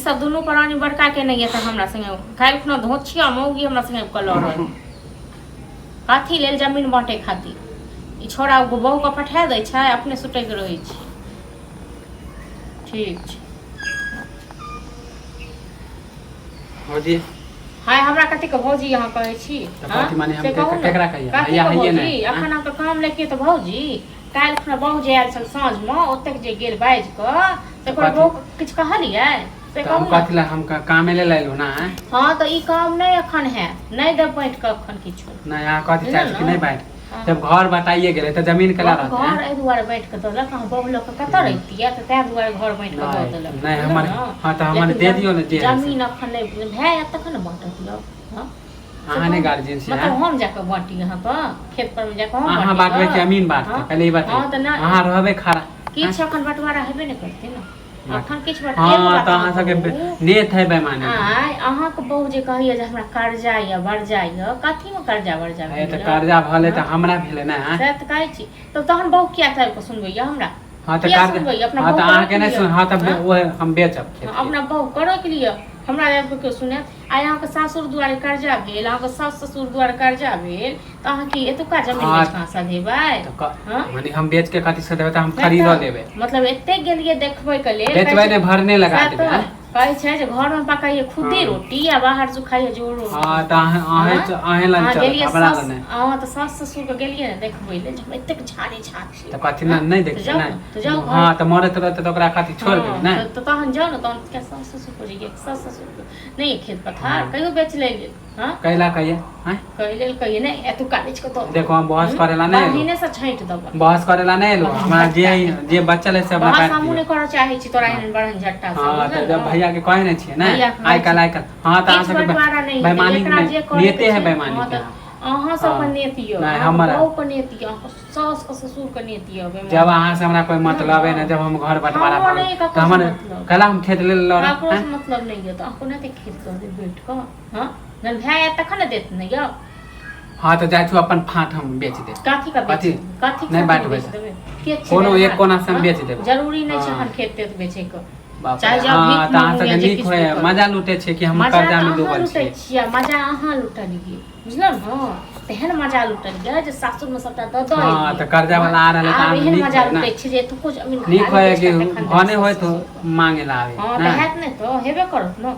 सब दुनू प्राणी बड़का के नहि तऽ हमरा संगे काल्हि खुना धोछिया मौगी हमरा संगे कऽ लड़ल कथी लेल जमीन बाँटै खातिर ई छोड़ा बहुके पठा दै छै अपने सुटकि रहै छै ठीक छै भौजी हाय हमरा कथी के भौजी अहाँ कहै छी तऽ हाँ? कथी माने हम से कहू ने। केकरा कहियै? कथी भैया के हइये भौजी नहि, हाँ? अखन अहाँके काम लेके तऽ भौजी काल्हि खुना बहु जे आयल छल साँझमे ओतेक जे गेल बाजि कऽ से ओकर कथी? बहु किछु कहलियै से तऽ हम कहू ने कथी लए हम कामे लेल एलहुँ ना आँय? हँ तऽ ई काम नहि एखन हैत नहि देब बाँटि कऽ एखन किछु नहि अहाँ कथी चाहै छी कि नहि बाँटि हँ। जब घर बताइए गेलै तऽ जमीन केला रहतै घर आँय? एहि दुआरे बाँटि कऽ देलक अहाँ बहु लऽ कऽ कतऽ रहितियै तऽ ताहि दुआरे घर बाँटि कऽ दऽ नहि, देलक नहि, बुझलहुँ हमर- ने? हँ, तऽ हमर लेकिन दे दियौ ने जे हइ से। जमीन एखन नहि भए जायत तखन ने बाँटत यौ हँ अहाँ नहि गार्जियन छी मतलब आँय? हम जाकऽ बाँटी अहाँके खेत पर मे जाकऽ हम अहाँ बाँटी बाँटबै कऽ? कि अमीन बाँटतै हँ? पहिले ई हँ बताइए तऽ नहि अहाँ रहबै खड़ा किछु एखन बँटवारा हेबे नहि करतै ने अखन किछु बात हँ एगो बात तऽ अहाँ सबके कहू। नेत है बेमानी आय अहाँके बहू जे कहैया जे हमरा कर्जा यऽ बर्जा यऽ कथीमे कर्जा बर्जा हे तऽ भेल यऽ? कर्जा भले तऽ हमरा भेलै ने आँय? सएह तऽ कहै छी तब तहन बहू किया आबि कऽ सुनबैया हमरा हँ तऽ किया कर्जा सुनबै? अपना हँ तऽ बहू के अहाँके नहि रोकि सुन लिअ। हँ तऽ हँ? ओहे हम बेचब खेत हँ, अपना बहू के रोकि लिअ हमरा आबि कऽ केओ सुनत आइ अहाँके सासुर दुआरे कर्जा भेल अहाँके सास ससुर दुआरे कर्जा भेल तऽ अहाँ की एतुका जमीन हँ। बेच कऽ अहाँ सधेबै तऽ हँ? माने हम बेच के कथी से देबै तऽ हम खरीदो लेबै मतलब एते गेलियै देखबै के लेल बेचबै नहि भरने लगा सएह देबै तऽ आँय? कहै छै जे घरमे पकाइए खुदे हँ। रोटी आ बाहर सुखाइए जो रोटी हँ तऽ अहाँ अहें हँ? अहें लग अहाँ चलत गेलियै हमरा सास लग नहि अहाँ तऽ सास ससुर के गेलियै ने देखबै ले जे हम एतेक झाड़ी झाड़ छी तऽ कथी ने नहि तऽ देखबै जाउ ने, तऽ जाउ नहि घर। हँ तऽ मरैत रहतै तऽ ओकरा कथी छोड़ि देबै हँ, नहि तऽ तहन जाउ ने तहन किया सास ससुर पर जइयै सास ससुर के नहि यऽ खेत पथार हँ। कहियो बेच ले गेल हँ कैला कहिए आँय कहै लेल कहिए नहि एतुका बेच कऽ दऽ देखो हम बहस करेला नहि एलहुँ बहिने से छाँटि देबै बहस करेला नहि एलहुँ हमरा जे जे बचल है से हमरा बहस बाँटि हमहूँ दियौ नहि करऽ चाहै छी तोरा एहन बड़हन झट्टा से हँ तऽ बुझल जब ने? भैया के कहै नहि छियै ने भैया के कहै आइ काल्हि आइ काल्हि हँ तऽ अहाँ किछु सबके बँटवारा नहि हेतै बेईमानी एकरा जे नहि करैके नेते है छै बेईमानी हँ के तऽ अहाँ सबके हँ। नेत यऽ नहि, अहाँके हमर- बहुके नेत यऽ अहाँके सासके ससुरके नेत यऽ जब बेईमान अहाँ से हमरा कोई मतलब है ना जब हम घर बंटवारा हमरो भऽ नहि गेल तऽ ककरो से हमर मतलब। कला हम खेत लेल लड़ ककरो से मतलब नहि यऽ तऽ अहाँ कोना ते खेत दऽ देब बैठ कऽ हँ जहन भए आयत तखन ने देत ने यौ हँ तऽ जाइ छी अपन फाँट हम बेच देब कथी का बेच कथी? कथी नहि खातिर बाँटबै बेच तऽ। देबै के छै कोनो एक देनहार? कोना से हम हँ? बेच देबै। जरूरी नहि छै हँ। एखन खेत तेत बेचैके बाप चाहे रे, जाउ हँ भीख तऽ अहाँ मांगू सबके या जे नीक किछु होय भी करू। मजा लूटे छै कि हम मजा कर्जा तऽ मे अहाँ डूबल लूटै छियै छियै मजा अहाँ लूटलियै बुझलहुँ ने तेहन मजा लूटलियै जे सासुरमे सबटा दऽ दऽ हँ एलियै तऽ कर्जा वाला आ रहलै तऽ आब अहाँके एहन नीक मजा होय ने लूटै छियै जे एतुको जमीन नीक खाली होय बेच कि कऽ तखन देबै भने होय सासुर तऽ ससुरके। मांगे ला आबै हँ तऽ नहि हैत नहि तऽ हेबे करत ने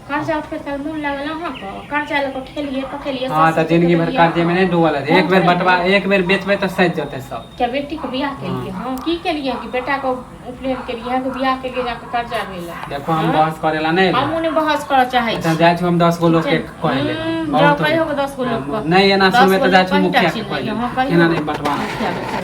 कर्जा उठबैत काल मोन लागल अहाँके कर्जा लऽ कऽ खेलियै पकेलियै हँ सास तऽ ससुरके जिंदगी भर देलियै कर्जे मे अहाँ नहि डूबल रहतै हम एक बेर थोड़े बटवा ने एक बेर बेचबै तऽ सधि जेतै सब क्या बेटीके बियाह केलियै हँ की केलियै कि बेटाके उपनयन केलियै हँ कि बियाह केलियै जाके कर्जा भेल देखो हम हँ बहस करे ला नहि एलहुँ हमहूँ नहि बहस करऽ चाहै अच्छा छी जाइ छी हम 10 गो ठीक लोग छै के कहि लेब हूँ जाउ बहुत हो कहियो गेल 10 गो लोकके नहि एना 10 सुनबै गो तऽ जाइ लोक छी कहींटा मुखिया के चिन्है कहि हँ लेब कहियो एना नहि बँटवारा मुखियाके।